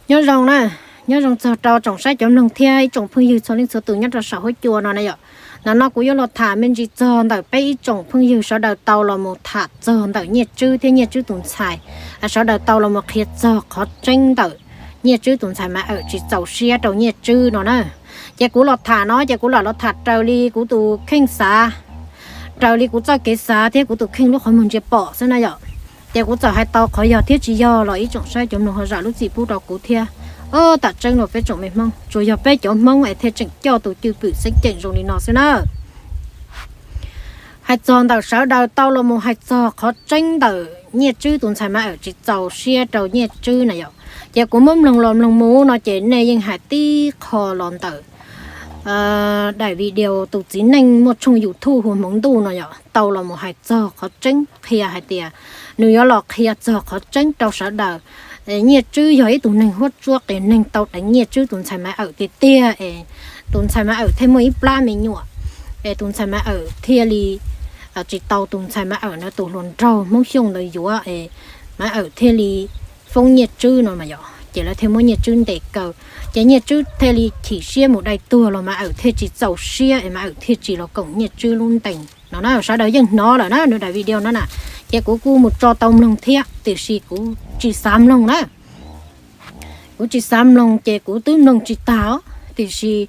Nyob zoo na, nyob zoo txog rau tsoom saib cov mloog thiab ib tsoom phooj ywg txhua leej txhua tus nyob rau saum huab cua no na yom. Ntawm no kuv yuav los tham me ntsis txog ntawm peb ib tsoom phooj ywg sawv daws tau los mus tham txog ntawm Nyiaj Tswb thiab Nyiaj Tswb tus ntxhais, sawv daws tau los mus qhia txog qhov tseeb ntawm Nyiaj Tswb tus ntxhais Maiv Awm tsis txaus siab rau Nyiaj Tswb no na. Ces kuv los tham no ces kuv lam los tham raws li kuv tus kheej xav, raws li kuv txoj kev xav thiab kuv tus kheej lub qhov muag ntsia pom xwb na yom. Ces kuv txawm hais tau qhov yog thiab tsis yog los ib tsoom saib cov mloog ho zam lub txim pub rau kuv thiab. Tam tseeb los peb tsoom me Hmoob, tsuas yog peb cov Hmoob es thiaj tseem coj tus cwj pwm xeeb ceem zoo li no xwb na. Hais txog ntawm sawv daws tau los mus hais txog qhov tseeb ntawm Nyiaj Tswb tus ntxhais Maiv Awm tsis txaus siab rau Nyiaj Tswb na yom, ces kuv muab mloog los mloog mus no ces nej yeej hais tib qho los ntawm daim video tus txiv neej muaj tshooj YouTube hu Hmoov Ntuj no yom, tau los mus hais txog qhov tseeb qhia hais tias nws yuav los qhia txog qhov tseeb rau sawv daws. Nyiaj Tswb yog ib tug neeg huab tsuab qias neeg tau deev Nyiaj Tswb tus ntxhais Maiv Awm tiag tiag es tus ntxhais Maiv Awm thiaj muaj ib plab me nyuam, es tus ntxhais Maiv Awm thiaj li tsis tau tus ntxhais Maiv Awm no tus hluas nraug Hmoob Xyooj ntawd yuav es Maiv Awm thiaj li foob Nyiaj Tswb no mas yom, ces lawv thiaj muab Nyiaj Tswb ntes kaw. Ces Nyiaj Tswb thiaj li chim siab mus dai tuag los Maiv Awm thiaj tsis txaus siab es Maiv Awm thiaj tsis los koom Nyiaj Tswb lub ntees no na. Sawv daws yeej hnov lawm na nws daim video no na, ces kuv kuj mus tso tau mloog thiab tiam sis kuv tsis xav mloog na. Kuv tsis xav mloog ces kuv twb mloog tsis tag os, tiam sis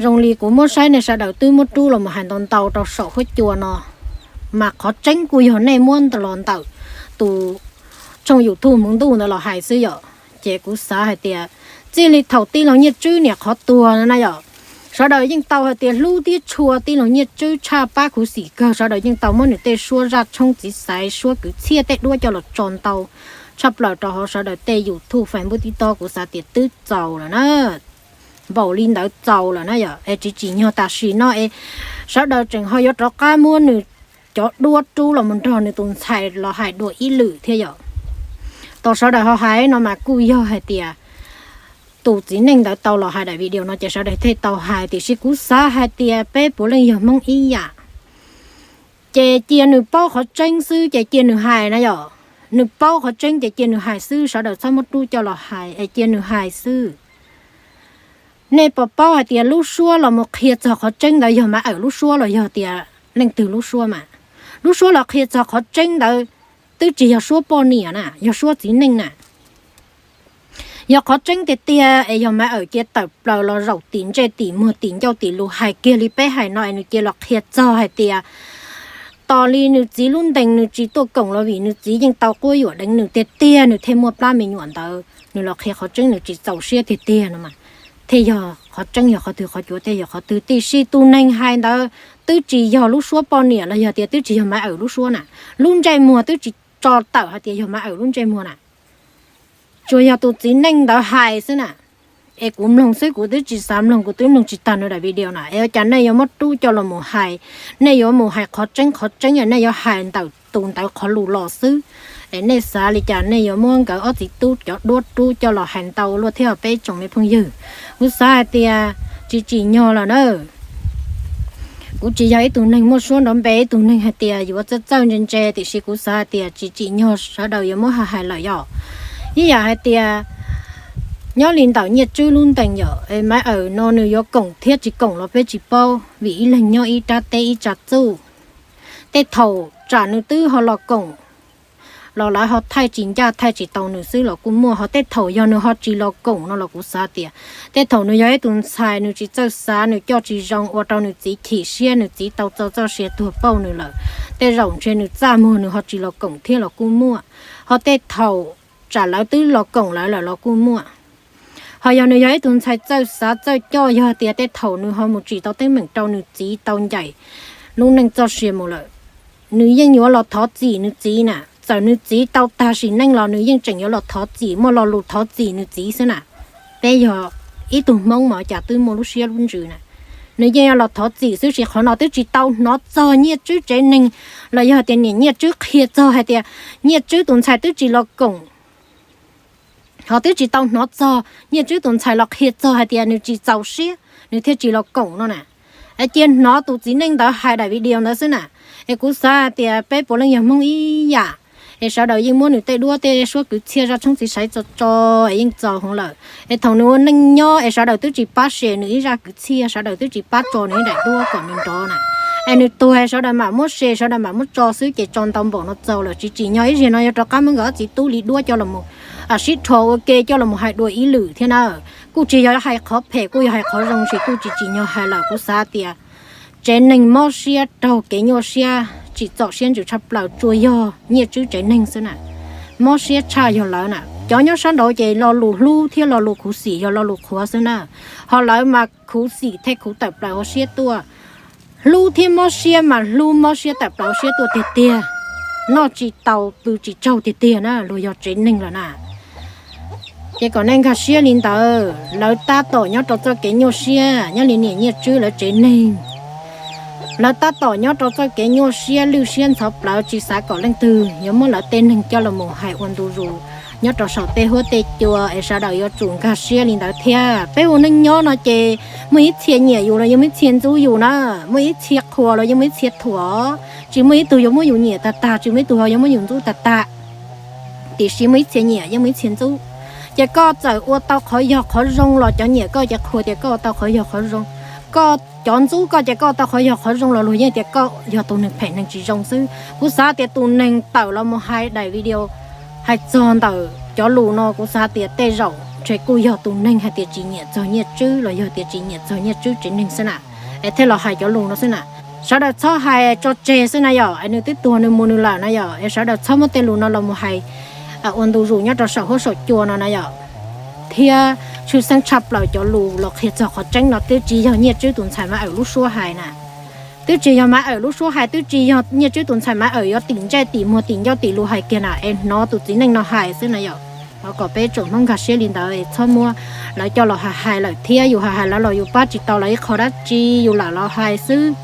zoo li kuv muab saib nej sawv daws twb muab rub los mus hais ntau ntau rau saum huab cua no, mas qhov tseeb kuj yog nej muab los ntawm tus tshooj YouTube Hmoov Ntuj ntawd los hais xwb yom. Ces kuv xav hais tias txij li thaum tij laug Nyiaj Tswb niam qhov tuag no na yom, sawv daws yeej tau hais tias hlub thiab tshua tij laug Nyiaj Tswb tshaj pab khuv xim kawg, sawv daws yeej tau muab nws tej suab zaj tshoob txiv xaiv suab kwv txhiaj tej duab coj los tso ntau tshaj plaws rau hauv sawv daws tej YouTube, Facebook, TikTok, kuv xav tias twb txaus lawm na. Npaum li ntawd txaus lawm na yom, es tsis tsim nyog tam sim no es sawv daws tseem ho yuav rov qab muab nws cov duab rub los mus nrog nws tus ntxhais los hais dua ib lwm thiab yom. Tos sawv daws ho hais no mas kuj yog hais tias tus txiv neej ntawd tau los hais daim video no ces sawv daws thiaj tau hais, tiam sis kuv xav hais tias peb puav leej yog Hmoob ib yam, ces cia nws paub qhov tseeb xwb ces cia nws hais na yom. Nws paub qhov tseeb ces cia nws hais xwb, sawv daws txhob muab rub coj los hais es cia nws hais xwb. Nej puas paub hais tias lub suab los mus qhia txog qhov tseeb ntawd yog Maiv Awm lub suab los yog tias leej twg lub suab mas? Lub suab los qhia txog qhov tseeb ntawd twb tsis yog suab poj niam na, yog suab txiv neej na. Yog qhov tseeb tiag tiag es yog Maiv Awm cia tawm plaws los zaum tim ntsej tim muag tim ncauj tim lus hais kiag li peb hais no es nws cia los qhia txog hais tias tos li nws txiv lub ntees nws tsis tuaj koom los vim nws txiv yeej tau quab yuam deev nws tiag tiag nws thiaj muaj plab me nyuam ntawd, nws los qhia qhov tseeb nws tsis txaus siab tiag tiag no mas, thiaj yog qhov tseeb yog qhov twg, qhov cuav thiaj yog qhov twg? Tiam sis tus neeg hais ntawd twb tsis yog lub suab poj niam los yog tias twb tsis yog Maiv Awm lub suab na. Lub ntsej muag twb tsis tso tawm hais tias yog Maiv Awm lub ntsej muag na, tsuas yog tus txiv neej ntawd hais xwb na. Es kuv mloog xwb kuv twb tsis xav mloog, kuv twb mloog tsis tag nws daim video na. Es ua cas nej yuav muab rub coj los mus hais? Nej yuav mus hais qhov tseeb, qhov tseeb nej yuav hais ntawm tus ntawd qhov lus los xwb. Es nej xav li cas nej yuav muab nkawd ob txiv tub cov duab rub coj los hais ntau luaj thiab peb tsoom me phooj ywg? Kuv xav hais tias tsis tsim nyog lawm na. Kuv tsis yog ib tug neeg muaj suab nrov npe, ib tug neeg hais tias yuav txawj txawj ntse ntse, tiam sis kuv xav hais tias tsis tsim nyog sawv daws yuav muab hais hais lawm yom. Ib yam hais tias nyob li ntawm Nyiaj Tswb lub ntees yom, Maiv Awm no nws yuav koom thiab tsis koom los peb tsis paub vim ib leeg nyob ib rab teb ib tsa txuj. Tej thaum tsam nws twb ho los koom los lawv ho thaij tsis ncaj thaij tsis tau nws xwb los kuj muaj, ho tej thaum yog nws ho tsis los koom no los kuv xav tias tej thaum nws yog ib tug ntxhais nws tsis txawj xav, nws coj tsis zoo ua rau nws txiv chim siab, nws txiv tau txo txoj sia tuag pauj nws lawm. Tej zaum ntshe nws txaj muag nws ho tsis los koom thiab los kuj muaj, ho tej thaum tsam lawv twb los koom lawv lawm los kuj muaj. Ho yog nws yog ib tug ntxhais txawj xav txawj coj, yog tias tej thaum nws ho mus tsim tau teeb meem rau nws txiv tau ncaim lub neej txoj sia mus lawm, nws yeej yuav los thov txim nws txiv na. Txawm nws txiv tau tag sim neej los nws yeej tseem yuav los thov txim, muaj lo lus thov txim nws txiv xwb na. Peb yog ib tug Hmoob mas cas twb muaj lub siab lub ntsws na. Nws yeej yuav los thov txim xwb, sis qhov no twb tsis tau hnov txog Nyiaj Tswb tsev neeg los yog tias niam Nyiaj Tswb qhia txog hais tias Nyiaj Tswb tus ntxhais twb tsis los koom. Ho twb tsis tau hnov txog Nyiaj Tswb tus ntxhais los qhia txog hais tias nws tsis txaus siab nws thiaj tsis los koom no na. Es cia hnov tus txiv neej ntawd hais daim video ntawd xwb na. Es kuv xav hais tias peb puav leej yog Hmoob ib yam, Es sawv daws yeej muab nws tej duab tej suab kwv txhiaj zaj tshoob txiv saiv tso tso es yeej txaus heev lawm. Es thaum nws ua neej nyob es sawv daws twb tsis pab share nws ib zaj kwv txhiaj, sawv daws twb tsis pab tso nws ib daim duab kom nws nrov na. Es nws tuag sawv daws mam muab share, sawv daws mam muab tso xwb ces tso ntau npaum no txaus lawm, tsis tsim nyog ib zaug no yuav rov qab muab nkawd ob txiv tub li duab coj los sib rho ua ke coj los hais dua ib lwm thiab na. Kuj tsis yog hais qhov phem, kuj yog hais qhov zoo, tab sis kuj tsis tsim nyog hais lawm. Kuv xav tias tsev neeg mob siab raug kev nyuaj siab tsim txom siab ntsws tshaj plaws tsuas yog Nyiaj Tswb tsev neeg xwb na. Mob siab tshaj yog lawv na. Cov nyob sab nraud ces lo lus hlub thiab lo lus khuv xim yog lo lus qhuav xwb na. Ho lawv mas khuv xim thiab khuv tawm plaws hauv siab tuaj. Hlub thiab mob siab mas hlub mob siab tawm plaws hauv siab tuaj tiag tiag. Noj tsis tau pw tsis tsaug tiag tiag na, luag yog tsev neeg lawm na. Ces kom nej nkag siab li ntawd, lawv tab tom nyob rau txoj kev nyuaj siab nyob li niam Nyiaj Tswb lawv tsev neeg. Lawv tab tom nyob rau txoj kev nyuaj siab lwj siab ntxhov plawv tsis xav kom leej twg yuav muab lawv tej neeg coj los mus hais ua ntu zus nyob rau saum tej huab tej cua es sawv daws yuav tsum nkag siab li ntawd thiab. Peb ua neej nyob no ces muaj ib txhia nyiam yus los yeej muaj ib txhia ntxub yus na, muaj ib txhia qhuas los yeej muaj ib txhia thuam. Tsis muaj ib tug yuav muab yus nyiam tag tag, tsis muaj ib tug yuav muab yus ntxub tag tag. Tiam sis muaj ib txhia nyiam yeej muaj ib txhia ntxub. Ces koj txawm ua tau qhov yog qhov zoo los cov nyiam koj ces qhuas tias koj ua tau qhov yog qhov zoo. Koj, cov ntxub koj ces koj ua tau qhov yog qhov zoo los luag yeej tias koj yog tus neeg phem neeg tsis zoo xwb. Kuv xav tias tus neeg tawm los mus hais daim video hais txog ntawm cov lus no, kuv xav tias tej zaum ntshe kuj yog tus neeg hais tias tsis nyiam txog Nyiaj Tswb los yog tias tsis nyiam txog Nyiaj Tswb tsev neeg xwb na, es thiaj los hais cov lus no xwb na. Sawv daws txhob hais tso tseg xwb na yom, es nws twb tuag nws mus nws lawm na yom, es sawv daws txhob muab tej lus no los mus hais ua ntu zus nyob rau saum huab saum cua no na yom. Thiab tshwj xeeb tshaj plaws cov lus los qhia txog qhov tseeb no twb tsis yog Nyiaj Tswb tus ntxhais Maiv Awm lub suab hais na. Twb tsis yog Maiv Awm lub suab hais, twb tsis yog Nyiaj Tswb tus ntxhais Maiv Awm yuav tim ntsej tim muag tim ncauj tim lus hais kiag na, es hnov tus txiv neej no hais xwb na yom. Thov kom peb tsoom Hmoob nkag siab li ntawd es txhob muab lawv coj los hais hais lawm thiab, yus hais hais lawv los yus pab tsis tau lawv ib qho dab tsi, yus lam los hais xwb.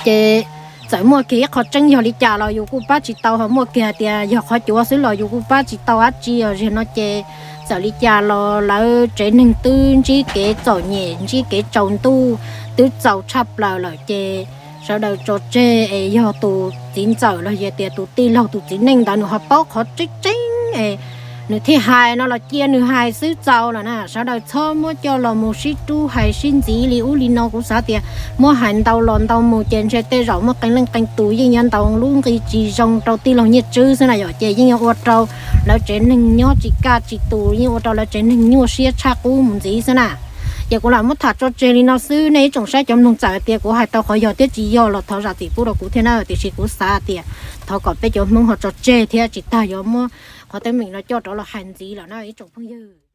Ces txawm muaj kiag ib qho tseeb yog li cas los yus kuj pab tsis tau, ho muaj kiag hais tias yog qhov cuav xwb los yus kuj pab tsis tau dab tsi os. Zaum no ces txawm li cas los lawv tsev neeg twb ntsib kev txom nyem, ntsib kev tsaus ntuj, twb txaus tshaj plaws lawm ces sawv daws tso tseg es yog tus txiv ntxawm los yog tias tus tij laug tus txiv neej ntawd nws ho paub qhov tseeb tseeb es nws thiaj hais no los cia nws hais xwb txaus lawm na. Sawv daws txhob muab coj los mus sib rub hais sib ntxiv li ub li no. Kuv xav tias muab hais ntau los ntau mus ces ntshe tej zaum muaj qee leej qee tus yeej yuav ntaus lub nqi tsis zoo rau tij laug Nyiaj Tswb xwb na yom, ces yeej yuav ua rau lawv tsev neeg nyob tsis kaj tsis tus, yeej ua rau lawv tsev neeg nyuaj siab tshaj qub mus ntxiv xwb na. Ces kuv lam muab tham tso tseg li no xwb, nej ib tsoom saib cov mloog txawm hais tias kuv hais tau qhov yog thiab tsis yog los thov zam txim pub rau kuv thiab na, tiam sis kuv xav tias thov kom peb cov Hmoob ho tso tseg thiab tsis tas yuav muab qhov teeb meem no coj rov los hais ntxiv lawm na ib tsoom phooj ywg.